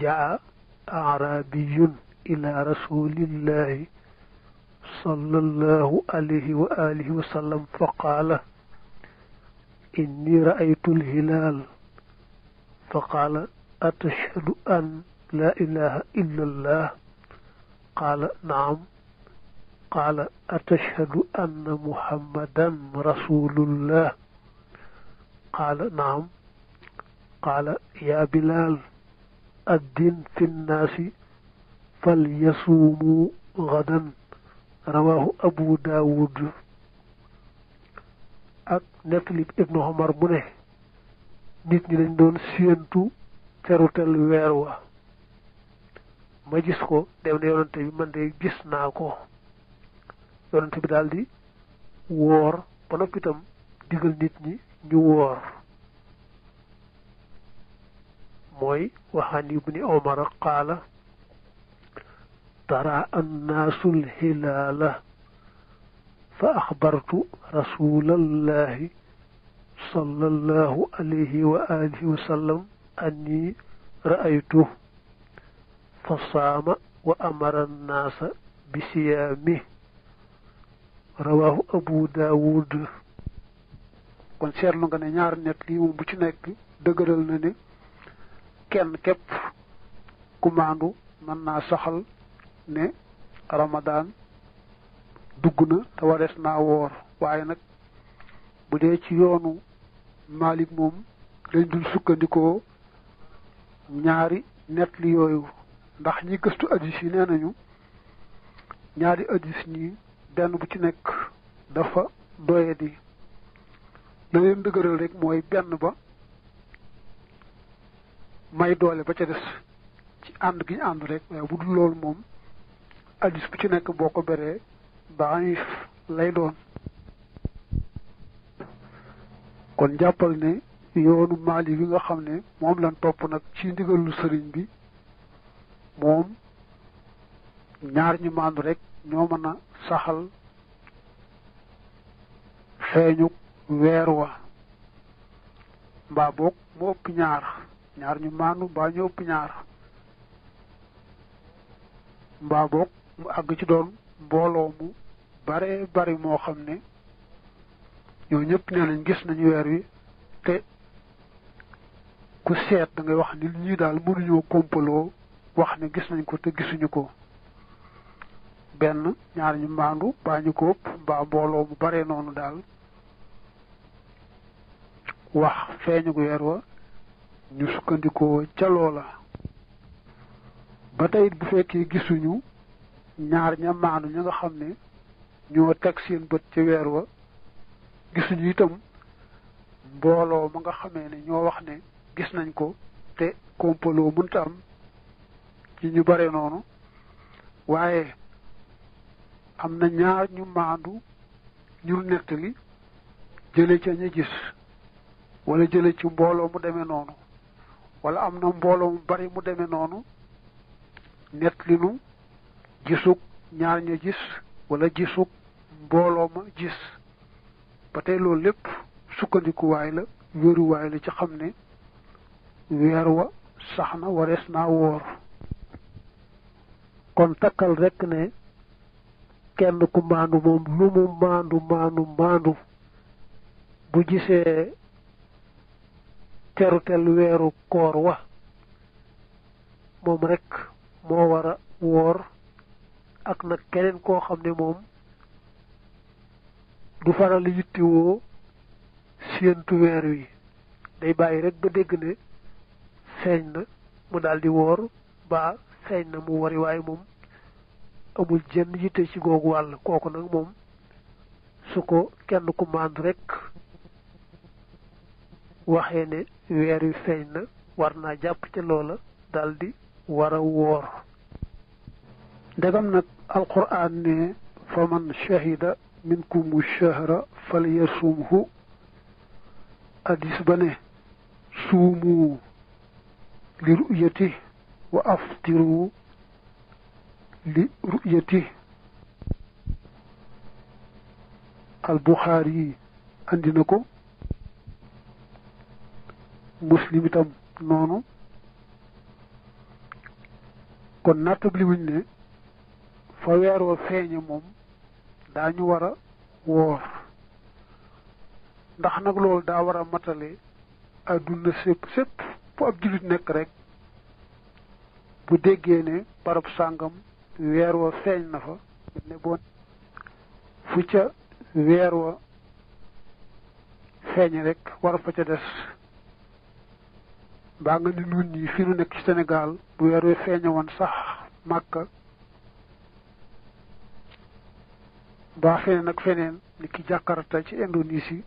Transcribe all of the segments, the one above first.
جاء أعرابي إلى رسول الله صلى الله عليه وآله وسلم فقال إني رأيت الهلال فقال أتشهد أن لا إله إلا الله قال نعم قال أتشهد أن محمدا رسول الله قال نعم قال يا بلال أذن في الناس فليصوموا غدا رواه أبو داود ak nettali ibnu Omar mu ne nit ñi dañ doon séentu terutel weer wa ma gis ko dem ne yonante bi man de gis naa ko yonante bi daal di woor ba noppi itam digal nit ñi ñu woor mooy waxaan ibni Omar qaala tara annaasu lhilaala fa axbartu rasulallahi sallallahu alayhi wa alihi wa sallam anni ra'aytuhu fa saama wa amara annaasa bi siyaamih rawahu abu daawud kon seetlu nga ne ñaar net lii moom bu ci nekk dëgëral na ne kenn képp ku maandu mën naa saxal ne ramadaan dugg na te warees naa woor waaye nag bu dee ci yoonu Maalik moom dañ dul sukkandikoo ñaari net li yooyu ndax ñi gëstu addis yi nee nañu ñaari addis ñi benn bu ci nekk dafa doye di la leen dëgëral rek mooy benn ba may doole ba ca des ci ànd gi ñu ànd rek waaye bu dul loolu moom addis bu ci nekk boo ko beree daif lay doon kon jàppal ne yoonu Maalik bi nga xam ne moom lañ topp nag ci ndigalu sëriñ bi moom ñaar ñu maandu rek ñoo mën a saxal feeñu weer wa mbaa boog mu ëpp ñaar ñu maandu mbaa ñu ëpp ñaar mbaa boog mu àgg ci doon mbooloo mu bare bari moo xam ne ñoo ñëpp nee nañ gis nañu weer wi te ku seet da ngay wax ni ñii daal mënuñoo kompaloo wax ne gis nañ ko te gisuñu ko benn ñaar ñu maandu baa ñu ko ëpp mbaa mbooloo mu bare noonu daal wax feeñu weer wa ñu sukkandikoo ca loola ba tey bu fekkee gisuñu ñaar ña maandu ña nga xam ne ñoo teg seen bët ci weer wa gisuñu itam mbooloo ma nga xamee ne ñoo wax ne gis nañ ko te kompaloo mënta am ci ñu bare noonu waaye am na ñaar ñu maandu ñu nettali jële ca ña gis wala jële ci mbooloo mu demee noonu wala am na mbooloo mu bari mu demee noonu nettali nu gisug ñaar ña gis wala gisug mbooloo ma gis ba tey loolu lépp sukkandikuwaay la wéeruwaay la ci xam ne weer wa sax na warees naa woor kon takkal rekk ne kenn ku maandu moom lu mu maandu bu gisee terutel weeru koor wa moom rekk moo war a woor ak nag keneen koo xam ne moom du faral yittewoo séentu weer wi day bàyyi rek ba dégg ne feeñ na mu daldi woor ba feeñ na mu wari waaye moom amul jenn yitte ci googu wàll kooku nag moom su ko kenn ku màndu rek waxee ne weer wi feeñ na war naa jàpp ca loola daldi war a woor ndegam nag alquran ne fa man shahida minkumu shahra falyasumhu hadis ba ne suumu li ru'yati wa aftiru li ru'yati al Buxaari andi na ko Muslim itam noonu kon nattabli wuñ ne fa weer wa feeñe moom daañu war a woor ndax nag loolu daa war a matale adduna sépp fu ab jullit nekk rek bu déggee ne barab sàngam weer wa feeñ na fa ne bon fu ca weer wa feeñ rek war fa ca des mbaa nga ni nun ñi fi nu nekk ci Sénégal bu weer wa feeñe woon sax Màkka mbaa feneen ak feneen ni ki Jakarta ci Indonésie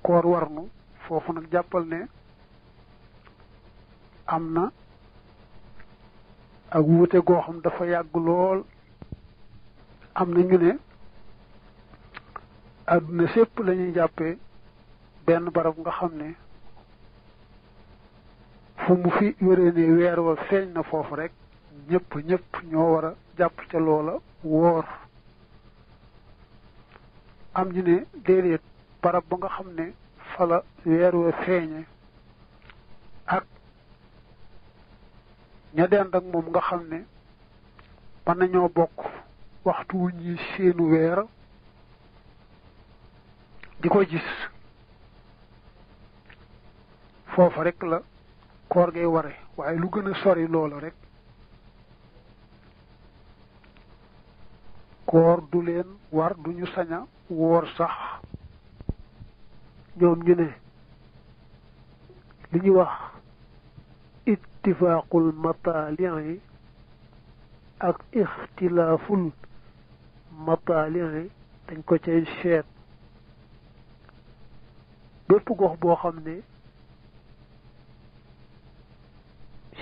koor war nu foofu nag jàppal ne am na ak wuute goo xam dafa yàgg lool am na ñu ne àdduna sépp lañuy jàppee benn barab nga xam ne fu mu fi wéree ne weer wa feeñ na foofu rek ñëpp ñoo war a jàpp ca loola woor am ñu ne déedéet barab ba nga xam ne fala weer wa feeñe ak ña dend ak moom nga xam ne mën nañoo bokk waxtu wu ñuy seenu weer di ko gis foofa rek la koor gay ware waaye lu gën a sori loola rek koor du leen war duñu sañ a woor sax ñoom ñu ne li ñuy wax ittifaaqul mataali ak ixtilaaful mataali dañ ko cay seet bépp gox boo xam ne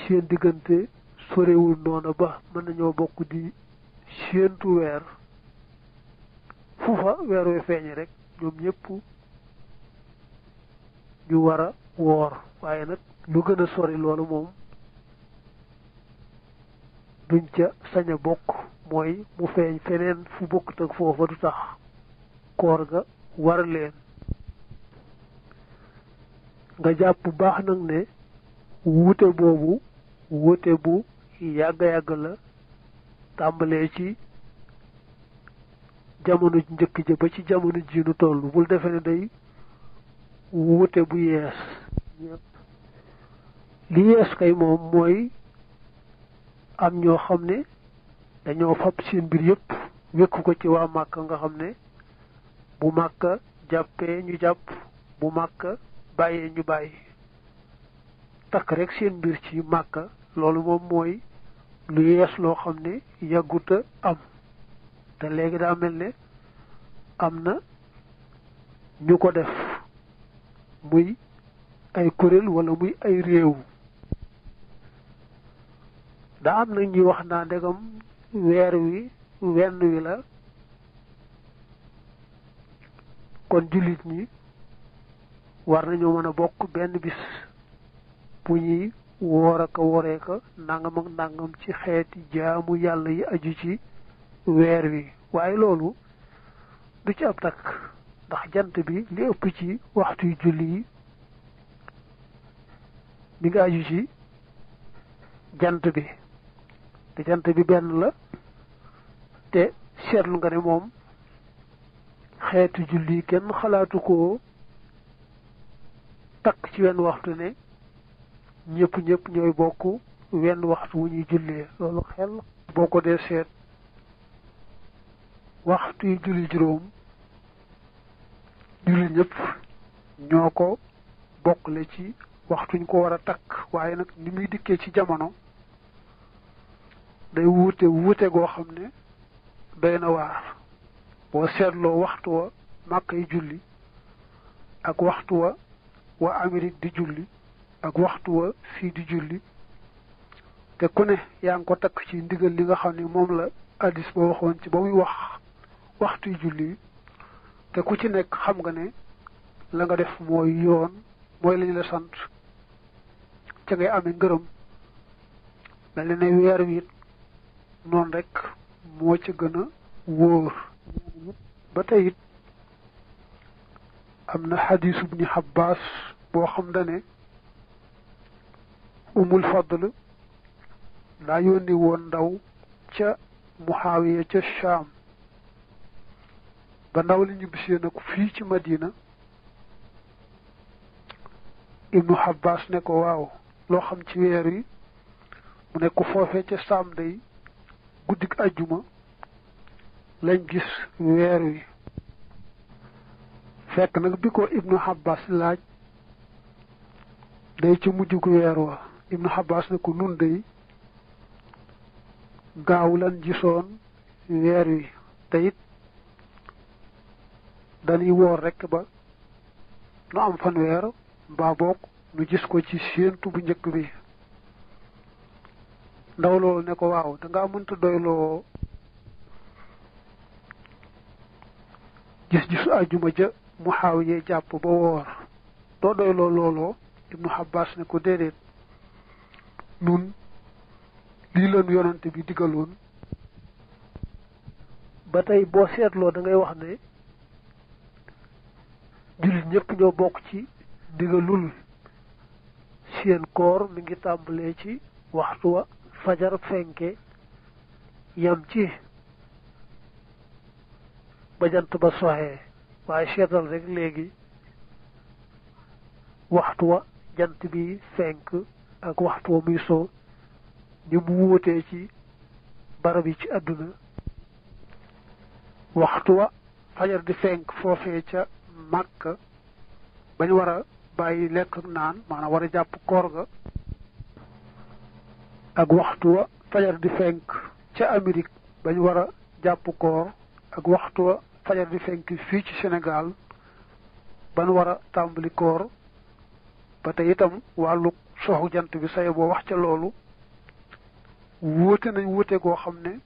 seen diggante sorewul noona ba mën nañoo bokk di séentu weer fu fa weer we feeñe rek ñoom ñëpp ñu war a woor waaye nag lu gën a sori loolu moom duñ ca sañ a bokk mooy mu feeñ feneen fu bokkut ak foofa du tax koor ga war leen nga jàpp baax nag ne wuute boobu wuute bu yàgg la tàmbalee ci jamono njëkk ja ba ci jamono ji nu toll bul defe ne day wuute bu yees li yees kay moom mooy am ñoo xam ne dañoo fab seen mbir yépp wékku ko ci waa Màkka nga xam ne bu Màkka jàppee ñu jàpp bu Màkka bàyyee ñu bàyyi takk rek seen mbir ci Màkka loolu moom mooy lu yees loo xam ne yàgguta am te léegi daa mel ne am na ñu ko def muy ay kuréel wala muy ay réew daa am nag ñuy wax naa ndegam weer wi wenn wi la kon jullit ñi war nañoo mën a bokk benn bis bu ñuy woor ak a woree ka nangam ak nangam ci xeeti jaamu yàlla yi aju ci weer wi waaye loolu du ci ab takk ndax jant bi li ëpp ci waxtu yu julli yi mi nga aju ci jant bi te jant bi benn la te seetlu nga ne moom xeetu julli kenn xalaatu ko takk ci wenn waxtu ne ñëpp ñooy bokk wenn waxtu wu ñuy jullee loolu xel boo ko dee seet waxtu yi julli juróom julli ñëpp ñoo ko bokkle ci waxtuñ ko war a takk waaye nag ni muy dikkee ci jamono day wuute goo xam ne doy na waar boo seetloo waxtu wa Màkka yi julli ak waxtu wa waa Amérique di julli ak waxtu wa fii di julli te ku ne yaa ngi ko takk ci ndigal li nga xam ne moom la hadiis ba waxoon ci ba muy wax waxtu yu julli te ku ci nekk xam nga ne la nga def mooy yoon mooy lañu la sant ca ngay amee ngërëm mel ne weer wi it noonu rek moo ca gën a wóor ba tey it am na xadiisu Ibni Abbaas boo xam da ne Umul Fadl daa yónni woon ndaw ca Muhaawiya ca Shaam ba ndaw li ñu bisee nag fii ci Madina Ibnu Abbas ne ko waaw loo xam ci weer wi mu ne ko foofee ca Saam day guddik ajjuma lañ gis weer wi fekk nag bi ko Ibnu Abbas laaj day ci mujj gu weer wa Ibnu Abbas ne ko nun day gaaw lan gisoon weer wi te it dañuy woor rekk ba nu am fanweer mbaa boog nu gis ko ci séentu bu njëkk bi ndaw loolu ne ko waaw dangaa mënta doyloo gis-gisu àjjuma ja Muhaawiya jàpp ba woor doo doyloo looloo Ibnu Abbas ne ko déedéet nun lii lañu yonante bi digaloon ba tey boo seetloo da ngay wax ne jullit ñëpp ñoo bokk ci digalul seen koor mi ngi tàmbalee ci waxtu wa fajar fenke yam ci ba jant ba soxee waaye seetal rek léegi waxtu wa jant bi fenk ak waxtu wa muy soo ni mu wóotee ci barab yi ci àdduna waxtu wa fajar di fenk foofee ca Màkka bañ war a bàyyi lekk ak naan maanaam war a jàpp koor ga ak waxtu wa fajar di fenk ca Amérique bañ war a jàpp koor ak waxtu wa fajar di fenk fii ci Sénégal ban war a tàmbali koor ba tey itam wàllu soxu jant bi say boo wax ca loolu wóote nañ wóote goo xam ne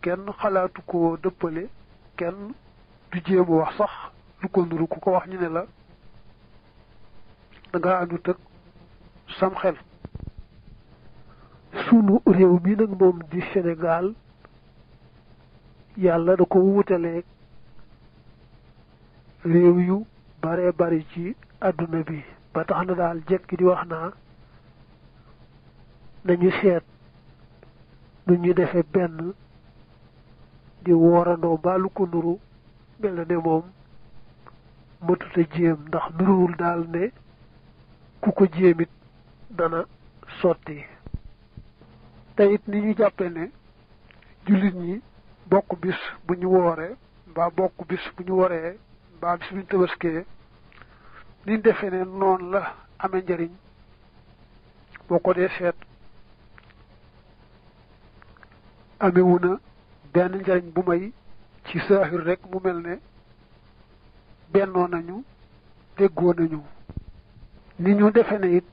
kenn xalaatu koo dëppale kenn du jéem a wax sax lu ko nuru ku ko wax ñu ne la danga àndut ak sam xel sunu réew mi nag moom di Sénégal yàlla da ko wutaleeg réew yu bare bari ci àdduna bi ba tax na daal jekki di wax naa nañu seet nu ñu defe benn di woorandoo mbaa lu ko nuru mel na ne moom matuta jéem ndax nuruwul daal ne ku ko jéemit dana sotti te it ni ñu jàppe ne jullit ñi bokk bis bu ñu wooree mbaa bokk bis bu ñu woree mbaa bis bu ñu tabaskee niñ defee ne noonu la amee njariñ boo ko dee seet amewu na benn njariñ bu may ci saaxir rek mu mel ne bennoo nañu déggoo nañu ni ñu defe ne it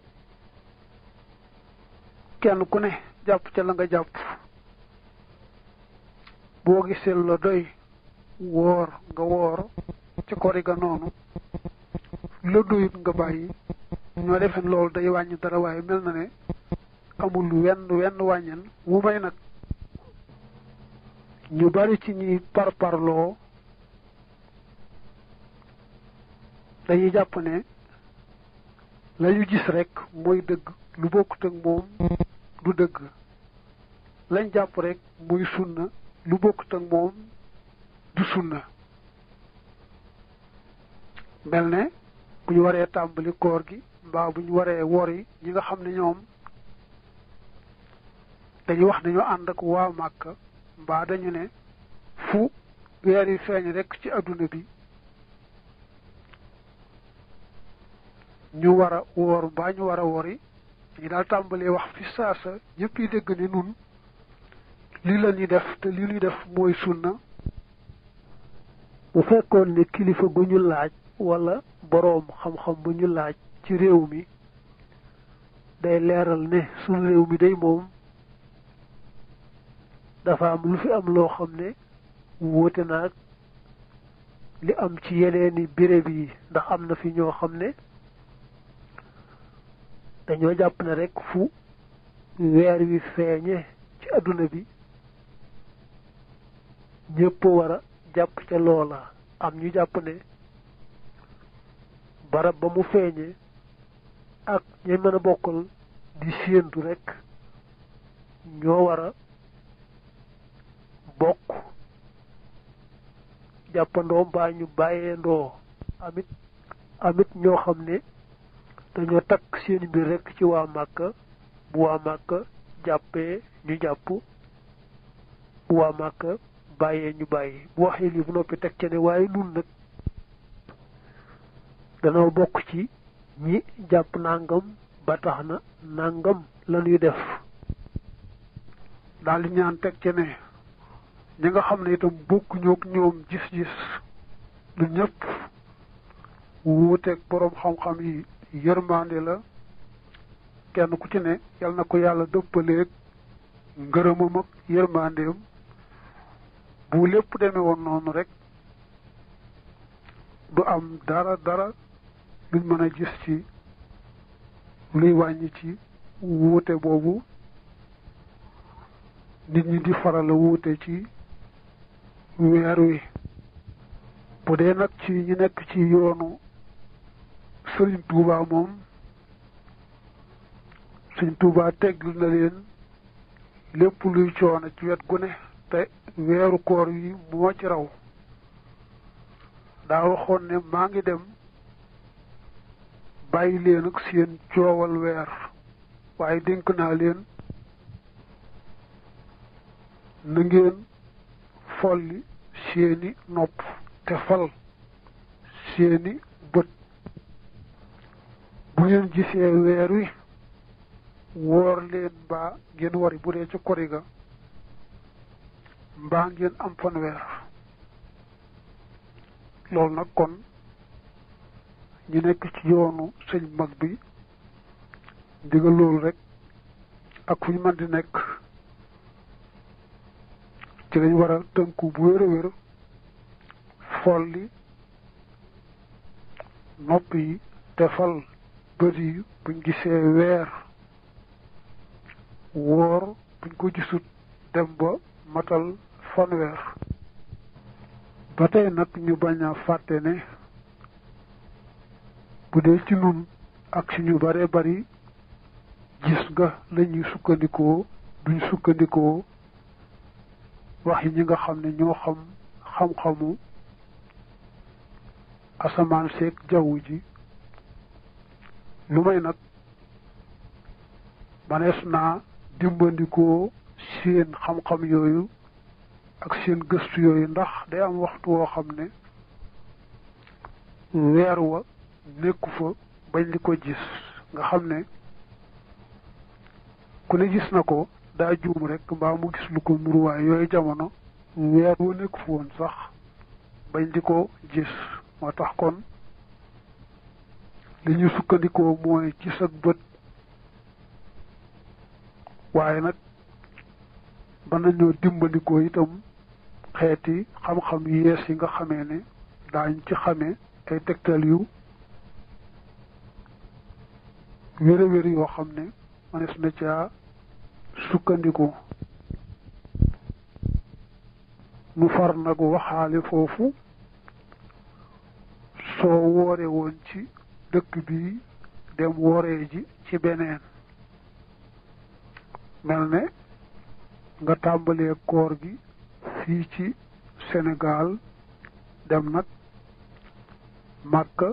kenn ku ne jàpp ca la nga jàpp boo gisee la doy woor nga woor ci kori ga noonu la doyut nga bàyyi ñoo defe loolu day wàññi dara waaye mel na ne amul wenn wàññen wu may nag ñu bari ci ñi parparloo dañuy jàpp ne la ñu gis rek mooy dëgg lu bokkut ak moom du dëgg lañ jàpp rek muy sunna lu bokkut ak moom du sunna mel ne bu ñu waree tàmbali koor gi mbaa bu ñu waree wori ñi nga xam ne ñoom dañu wax nañu ànd ak waa Màkka mbaa dañu ne fu weer yi feeñ rek ci adduna bi ñu war a woor mbaa ñu war a wori ñu daal tàmbalee wax fi saasa ñëpp yi dégg ne nun lii la ñuy def te lii ñuy def mooy sunna bu fekkoon ne kilifa gu ñu laaj wala boroom xam-xam bu ñu laaj ci réew mi day leeral ne sunu réew mi day moom dafa am lu fi am loo xam ne wóote naag li am ci yeneeni béréb yi ndax am na fi ñoo xam ne dañoo jàpp ne rek fu weer wi feeñe ci adduna bi ñëpp war a jàpp ca loola am ñu jàpp ne barab ba mu feeñe ak ñi mën a bokkal di séentu rek ñoo war a bokk jàppandoo mbaa ñu bàyyeendoo amit ñoo xam ne dañoo takk seen mbir rekk ci waa Màkka bu waa Màkka jàppee ñu jàpp bu waa Màkka bàyyee ñu bàyyi bu waxee lii bu noppi teg ca ne waaye nun nag danoo bokk ci ñi jàpp nangam ba tax na nangam lañuy def daal di ñaan teg ca ne ñi nga xam ne itam bokkuñu ak ñoom gis-gis lu ñëpp wuuteeg boroom xam-xam yi yërmande la kenn ku ci ne yal na ko yàlla dëppaleeg ngërëmam ak yërmandeem bu lépp demee woon noonu rek du am dara luñ mën a gis ci luy wàññi ci wuute boobu nit ñi di faral a wuute ci weer wi bu dee nag ci ñi nekk ci yoonu Sëriñ Tuubaa moom Sëriñ Tuubaa teggil na leen lépp luy coono ci wet gu ne te weeru koor yi moo ci raw daa waxoon ne maa ngi dem bàyyi leen ak seen coowal weer waaye dénk naa leen na ngeen folli seeni nopp te fal seeni bët bu ngeen gisee weer wi woor leen mbaa ngeen wari bu dee ci kori ga mbaa ngeen am fanweer loolu nag kon ñu nekk ci yoonu sëñ mag bi ndigal loolu rek ak fu ñu mën di nekk ci lañ war a tënku bu wér a wér folli nopp yi te fal bët yi buñ gisee weer woor buñ ko gisut dem ba matal fanweer ba tey nag ñu bañ a fàtte ne bu dee ci nun ak si ñu bare bari gis nga lañuy sukkandikoo duñ sukkandikoo wax yi ñi nga xam ne ñoo xam xam-xamu asamaan seeg jaww ji lu may nag manees naa dimbandikoo seen xam-xam yooyu ak seen gëstu yooyu ndax day am waxtu woo xam ne weer wa nekku fa bañ di ko gis nga xam ne ku ne gis na ko daa juum rek mbaa mu gis lu ko muruwaay yooyu jamono weer wa nekku fa woon sax bañ di ko gis moo tax kon li ñu sukkandikoo mooy gis ak bët waaye nag mën nañoo dimbandikoo itam xeeti xam-xam yees yi nga xamee ne daañ ci xamee ay tegtal yu wér-wér yoo xam ne mënees na caa sukkandiku nu far nag waxaale foofu soo woore woon ci dëkk bi dem wooree ji ci beneen mel ne nga tàmbalee koor gi fii ci Sénégal dem nag Màkka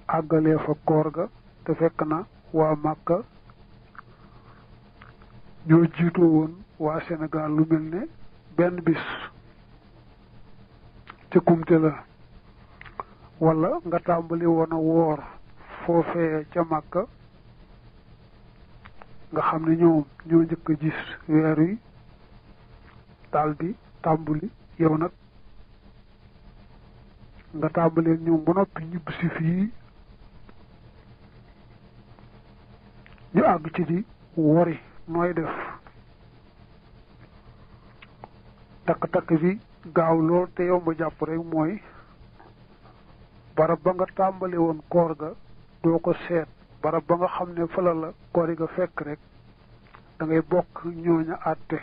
àggalee fa koor ga te fekk na waa Màkka ñoo jiitoo woon waa Sénégal lu mel ne benn bis ca kumte la wala nga tàmbali woon a woor foofee ca Màkka nga xam ne ñoom ñoo njëkk a gis weer wi daldi tàmbali yow nag nga tàmbalee ñoom ba noppi ñibb si fii ñu àgg ci di wori nooy def takk-takk bi gaaw lool te yow ma jàpp rek mooy barab ba nga tàmbali woon koor ga doo ko seet barab ba nga xam ne fala la koor ga fekk rek da ngay bokk ñooña àtte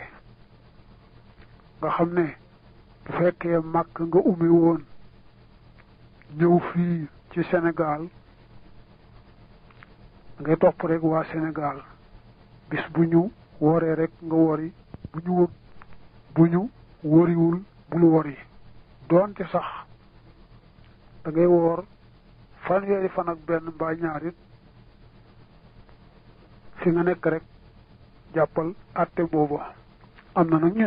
nga xam ne bu fekkee màkk nga ummi woon ñëw fii ci Sénégal ngay topp rek waa Sénégal bis bu ñu wooree rek nga wori bu ñu woriwul bul wori doonte sax da ngay woor fanweeri fan ak benn mbaa ñaar it fi nga nekk rek jàppal àtte boobu am na nag ñu